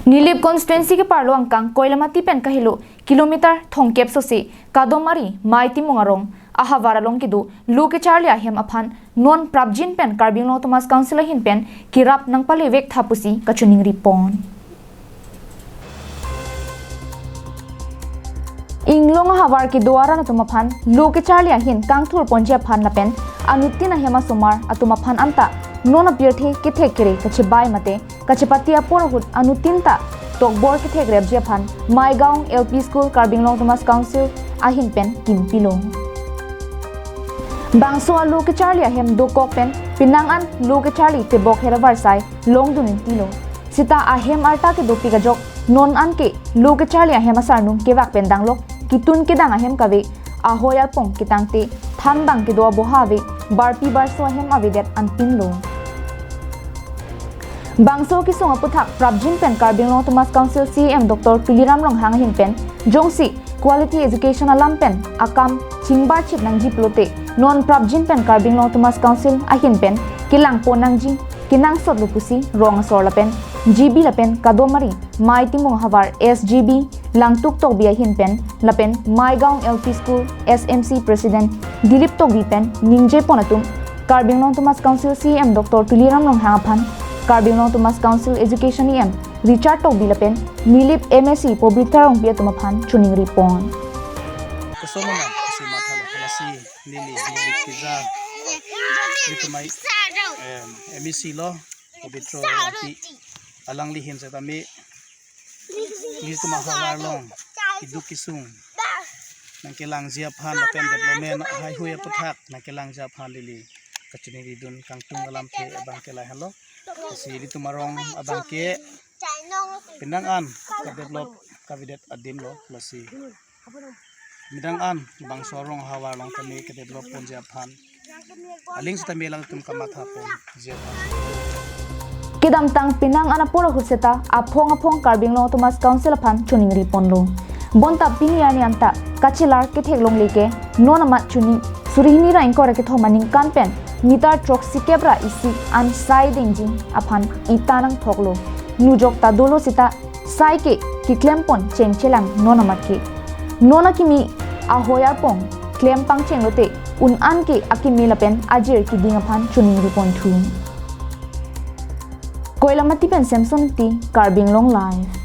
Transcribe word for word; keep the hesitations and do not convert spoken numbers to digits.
Nilip constituency keparlo angkang Koilamati pen kahelo kilometer thomkep sose Kadomari Maitimung arong ahavar along kedo lo kecharli ahem aphan non prapjin pen Karbi Anglong Autonomous Council ahin pen kerap nangpalevek tha pusi kachiningri pon. Inglong ahavar kedo aran atum aphan lo kecharli ahin kangthur ponji aphan lapen anuttin ahem asomar atum aphan anta non apirthe kethek kere kachebai mate kachepati apor ahut anuttin ta tokbor kethek repji aphan Maigaon L P School Karbi Anglong Autonomous Council ahin pen kimpilo. Bangso alo kecharli ahem dokok pen penang an lo kecharli tebok heravar sai longdun intilo. Sita ahem arta kedopik ajok non an ke lo kecharli ahem asarnung kevak pen danglok ketun kedang ahem kave ahoi arpong ketangte thanbang kedo aboha ave barpi barso ahem avedet anpinlo. Bangso kesung aputhak prapjin pen Karbi Anglong Autonomous Council C E M Doctor Tuliram Ronghang ahin pen jongsi quality education alam pen akam chingbarchit nangji pulote non prapjin pen Karbi Anglong Autonomous Council ahin pen kelang pon nangji kenangsot lo pusi rong asor lapen G B lapen Kadomari Maitimung ahavar S G B Langtuk Tokbi ahin pen lapen Maigaon L P School S M C President Dilip Tokbi pen ningje pon atum Karbi Anglong Autonomous Council C E M Doctor Tuliram Ronghang aphan Karbi Anglong Autonomous Council Education E M Richard Tokbi lapen Nilip M A C Pobitra Rongpi atum aphan chiningri pon. Koson ma si matha lo lasi neli neli pizza nitumai em, M A C lo Pobitra Rongpi alangli ahin setame nitum ahavar along keduk kesung nangkelangji aphan lapen development haihui aputhak nangkelangji aphan neli kachiningridun kangtung alamthe abang ke lahelo. Si nitum arong abang ke penang an kadevelop kavedet adim lo lasi. Midang an bangso arong ahavar along tame kadevelop ponji aphan aling setame alangtum kamatha ponji aphan. Kedamtang penang an apor ahut seta aphong aphong Karbi Anglong Autonomous Council aphan chiningri ponlo. Bonta pini arni anta kachelar kethek longle ke non amat chini suri hini ra ingkoi ra kethom aningkan pen meter throksi kep ra isi an sai dengji aphan ita nangthoklo. Nujok ta dolo seta sai ke keklem pon chengchelang non amat ke. Non akimi ahoi arpong klem pangcheng lote un an ke akimi lapen ajir keding aphan chiningri ponthu. Koilamati pen Samson Ingti, Karbi Anglong Live.